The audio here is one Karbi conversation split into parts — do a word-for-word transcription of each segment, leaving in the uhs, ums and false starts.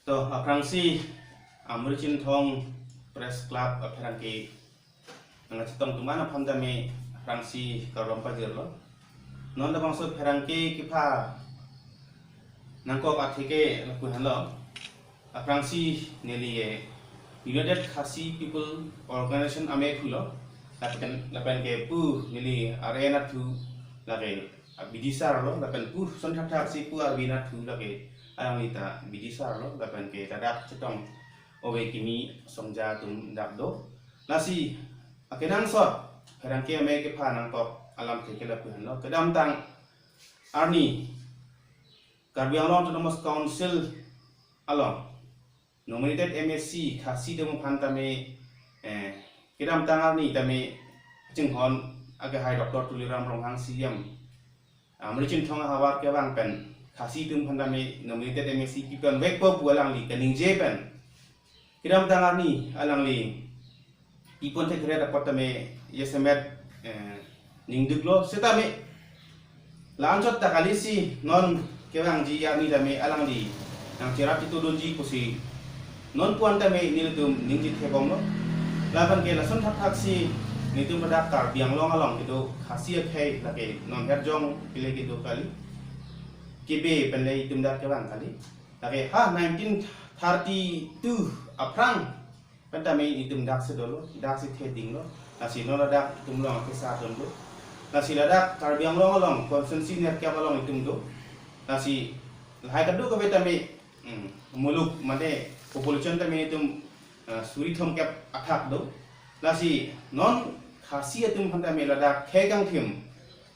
To, aphrangsi Amri Chinthong Press Club apherangke nangkachetong atum an aphan tame aphrangsi kardom pajirlo. Non labangso apherangke kepha nangkok atheke lapu henlo. Aphrangsi neli, eh, United Khasi People Organization amei thulo. Lapen, lapen ke pu neli R A nathu lake, ah, bidisarlo, lapen pu son thakthak si pu R B nathu lake, alangli ta bidisarlo, lapen ke ladak chetong ove kimi songja atum dak do. Lasi akenangsot apherangke amei kepha nangkok alamthe ke lapu henlo. Kedamtang arni Karbi Anglong Autonomous Council along nominated M A C Khasi atum aphan tame, eh, kedamtang arni tame chinghon akehai Doctor Tuliram Ronghang C E M, ah, Amri Chinthong ahavar kevang pen Khasi atum aphan tame nominated M A C piponvek po pu alangli kaningje pen kedamtang arni alangli pipon thekre apot tame jasemet, eh, ningduklo setame la-anchot ta kalisi non kevangji arni tame alangli nangcherap chitudunji pusi non pu-an tame nelitum ningje thebomlo. Lapen ke lason thakthak si nelitum dak Karbi Anglong along kedo Khasi akhei lake non herjong pile kedo kali, kebe pen le itum dak kevang kali. Lake ha nineteen thirty-two aphrang pen tame itum dak si dolo, dak si thedinglo. Lasi non ladak itum along kesa atum do. Lasi ladak Karbi Anglong along constituency nerkep along itum do. Lasi lahai kadokave tame, hmm, muluk mane population tame itum, eh, suri thomkep athak do. Lasi non Khasi atum aphan tame ladak khei kangthim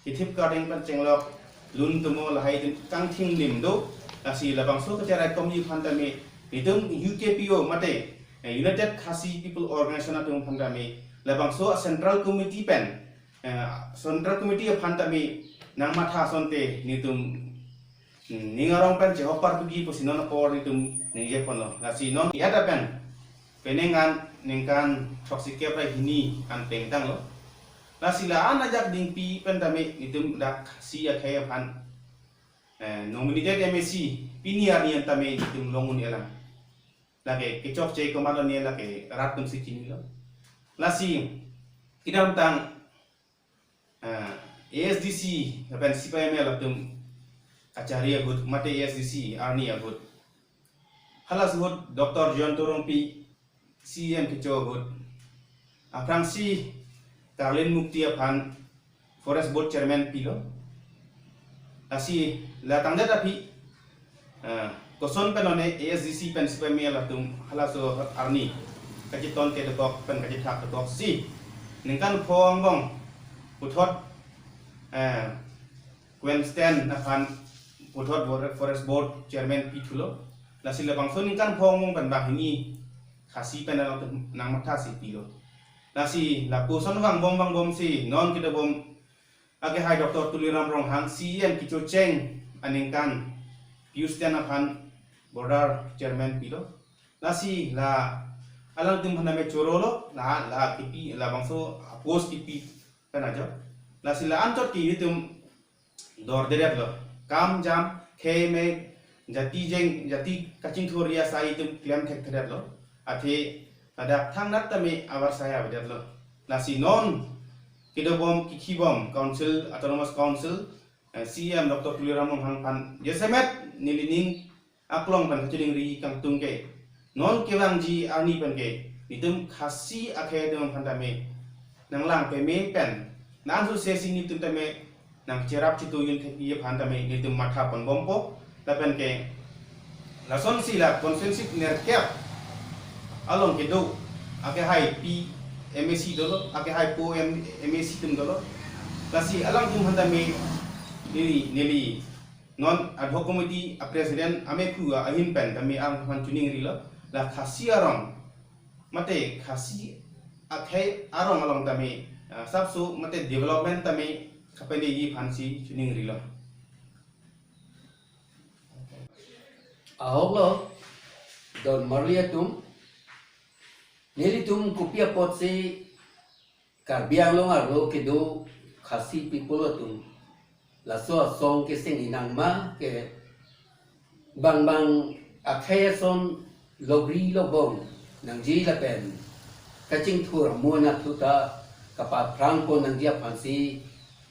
kethip kardeng pen chenglok lun tumo lahai atum kangthim lim do. Lasi labangso kacherai komji aphan tame nelitum U K P O mate, eh, United Khasi People Organization atum aphan tame labangso Central Committee pen, eh, Central Committee aphan tame nangmatha asonte nelitum, hmm, ning arong pen chehok parpuji pusi non apor nelitum ningje ponlo. Lasi non ya ta pen penang an ningkan throksi kep ra hini an pengtanglo. Lasi la-an ajak dingpi pen tame nelitum dak Khasi akhei aphan, eh, nominated M A C pini arni an tame nelitum long un-elang. Lake kechokche komatlo ne lake rat atum si chinilo. Lasi kedamtang, eh, A S D C lapen C P I M L atum kachari ahut mate A S D C arni ahut, halaso ahut Doctor Jayanta Rongpi C E M kecho ahut aphrangsi Karlin Mukti aphan Forest Board Chairman pilo. Lasi la tangdet aphi, eh, koson pen one A S D C pen C P I M L atum halaso arni kacheton kedokok pen kachethak dokok si ningkan pho angbong puthot, eh, Quensten aphan puthot Bor-, Forest Board Chairman pithulo. Lasi labangso ningkan pho angbong pen banghini Khasi pen alangtum nangmatha si pilo. Lasi lapuson vangbom vangbom si non kedobom akehai Doctor Tuliram Ronghang C E M kechocheng aningkan Pius Ten aphan Border Chairman pilo. Lasi la alangtum aphan tame chorolo, la, la kipi, labangso post kipi pen ajo. Lasi la-anchot ke itum dordedetlo. Kam jam khei mei jati jeng, jati kachingthur ri asai itum klem thekthedetlo. Athe ladak thangnat tame avarsai avedetlo. Lasi non kedobom kikhibom Council, Autonomous Council, eh, C E M Doctor Tuliram Ronghang aphan jasemet nelining aklong pen kachiningri kangtung ke, non kevangji arni pen ke nelitum Khasi akhei atum aphan tame nanglang peme pen nangsu sesi nelitum tame nangcherap chitudun thekji aphan tame nelitum matha ponbompo. Lapen ke lasonsi la constituency nerkep along kedo akehai pi M A C dolo, akehai po M-, M A C atum dolo. Lasi alangtum aphan tame neli, neli non ad hoc committee a president amekhu ahin pen tame alangtum aphan chiningrilo, la Khasi arong mate Khasi akhei arong along tame, ah, sapso mate development tame kapadeji aphansi chiningrilo. Ahoklo, don marli atum, nelitum kopi apotsi Karbi Anglong arlo kedo Khasi people atum laso asong keseng inang ma ke bang bang akhei ason logri logbong nangji lapen kachingthur amu anatthu ta kapaphrang pon nangji aphansi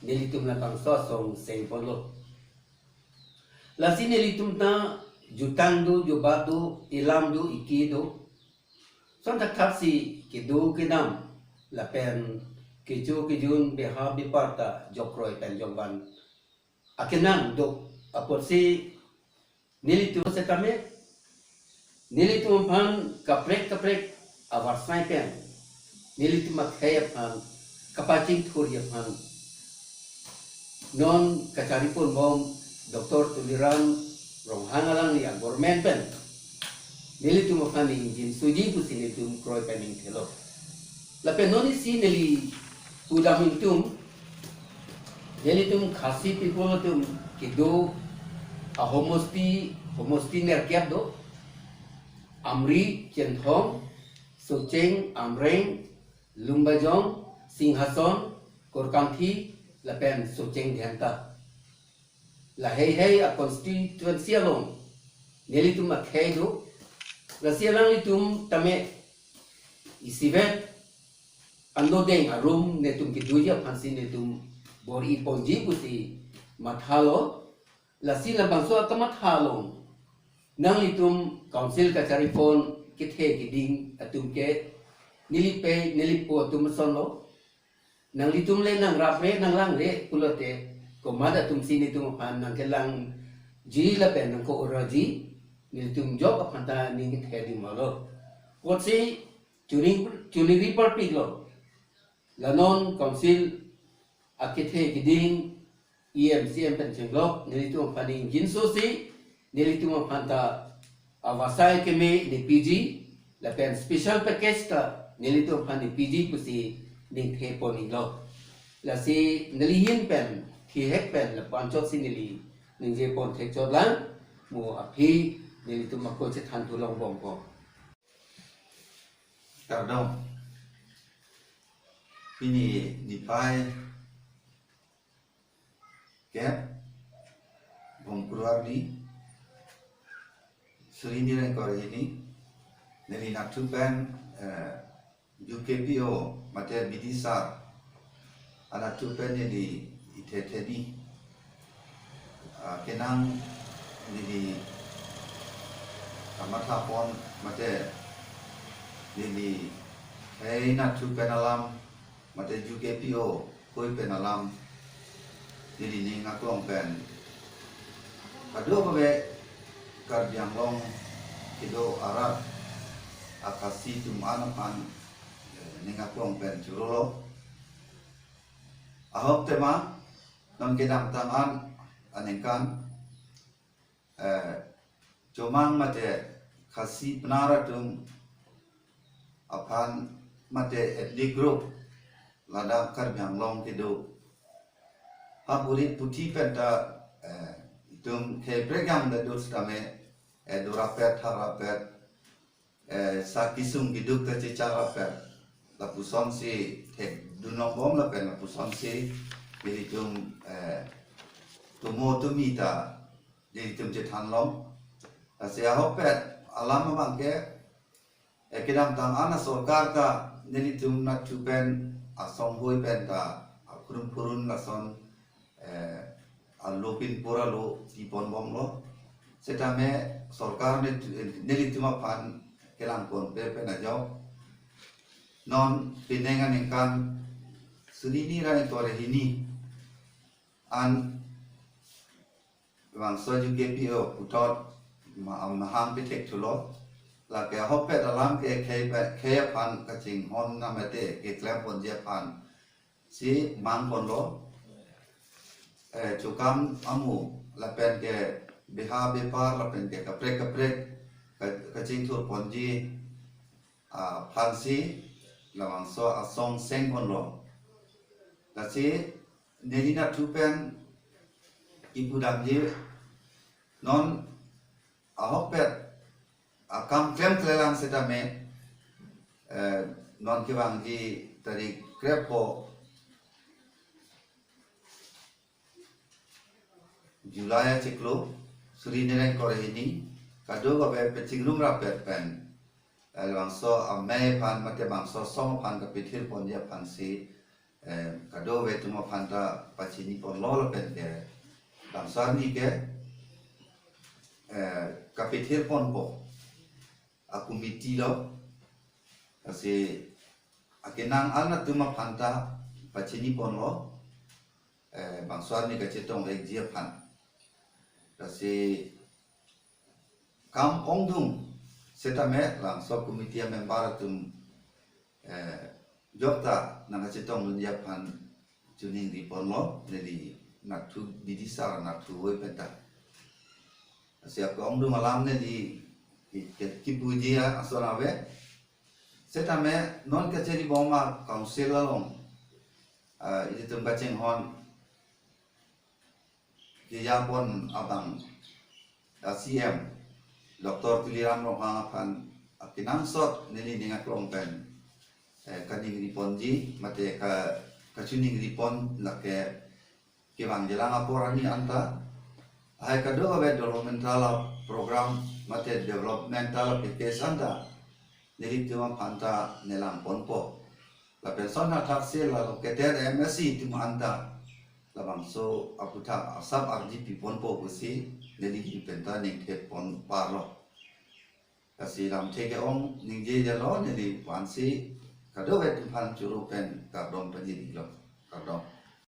nelitum labangso asong seng ponlo. Lasi nelitum ta jutang do, jubat do, ilam do, iki do, son thakthak si kedo kedam lapen kecho kejun beha bepar ta jokkroi pen jokvan akenang do apotsi nelitum setame nelitum aphan kaprek kaprek avarsai pen nelitum akhei aphan kapachingthurji aphan non kachari ponbom Doctor Tuliram Ronghang alangli a-government pen nelitum aphan ingjinsoji pusi nelitum kroi pen ingthelo. Lapen non isi neli pudam ingtum, nelitum Khasi people atum kedo ahomosti, homosti nerkep do, Amri, Chenthong, Socheng, Amreng, Lumbajong, Singhason, Korkanthi, lapen Socheng Dhenta. Lahei hei a-constituency along nelitum akhei do. Lasi alanglitum tame isivet anodeng arum netum kedoji aphansi netum bor-i ponji pusi mathalo. Lasi labangso akamatha along nanglitum council kachari pon kethe keding atum ke nelipe nelipo atum asonlo. Nanglitum le nangrap re nanglangre pulote komat atumsi netum aphan nangkelangji lapen nangko-orji, netum jok aphan ta ning kethe ding malo. Apotsi chuning chuning ri parpiklo. La non council akethe keding E M, C M pen chenglok, nelitum aphan ingjinsosi, nelitum aphan ta avarsai keme nepiji, lapen special package ta nelitum aphan nepiji pusi ningthe pon inglo. Lasi neli ahin pen thihek pen lapu anchotsi neli ningje pon thekchotlang, mo aphi nelitum ako chethan thu longbompo. Kardom. Pini niphai kep, Bongkruar ni, suri ni rengkor hini, neli nathu pen, eh, U K P O, mate B D sar, anathu pen neli ithethe ni, ah, kenang neli kamatha pon, mate neli hei nathu pen alam, mate U K P O koi pen alam neli ning aklong pen. Kadokave Karbi Anglong kedo arat a-Khasi atum an aphan, eh, ning aklong pen chorolo. Ahok tema non kedamtang an aningkan, eh, chomang mate Khasi penar atum aphan mate ethnic group ladak Karbi Anglong kedo. Ha buri puthi penta, eh, itum khei prekang da dut setame, eh, dorapet, tharapet, eh, sa kisung kiduk ta chechak rapet. Lapusonsi thekdun longbom lapen lapusonsi nelitum, eh, tumo tumi ta nelitum chethan long. Lasi ahokpet alam abang ke, eh, kedamtang an asorkar ta nelitum nathu pen asong hoi pen ta akhurun khurun lason, eh, alo pinpur alo tipon bomlo. Setame sorkar ne, nelitum aphan kelang ponpe pen ajok. Non pining aningkan suri ni ra ingkoi ra hini an bangso U K P O puthot ma-, mahang pithek thulo. Lake ahokpet alam ke khei pe, khei aphan kachinghon na mate keklem ponji aphan si mang ponlo. Eh, chokam amu lapen ke beha bepar lapen ke kaprek kaprek ka-, kachingthur ponji, ah, aphansi labangso asong seng ponlo. Lasi neli nathu pen ipudamji non ahokpet akam klemklelang setame, eh, non kevangji tarik krepho July achiklo, suri ni ra ingkoi ra hini, kadokave pachingrum rapet pen, eh, bangso amei aphan mate bangso asong aphan kapethir ponji aphansi, eh, kadokave atum aphan ta pachini ponlo lapen ke bangso arni ke, eh, kapethir ponpo a-committee lo, lasi akenang an atum aphan ta pachini ponlo, eh, bangso arni kachetong vekji aphan. Lasi kam ongdung setame bangso committee a-member atum, eh, jokta nangkachetong dunji aphan chiningri ponlo, neli nathu bidisar nathu voi penta. Lasi ako-ongdung alam neli ki-, ki-, kipuji ason ave. Setame non kacheri bom a-council along, ah, ilitum kachinghon kejapon abang a-C M Doctor Tuliram Ronghang aphan akenangsot neli ning aklong pen, eh, kaningri ponji mate ka, kachiningri pon lake kevangjilang apor arni anta, lahai kadokave developmental program mate developmental package anta nelitum aphan ta nelang ponpo. Lapen son athaksi la located M A C atum anta labangso aputhak asap ardi pi ponpo pusi neli pen ta ningthe pon parlo. Lasi lamthe ke-ong ningje jalo, neli vansi kadokave atum aphan choro pen kardom pajirlo. Kardom.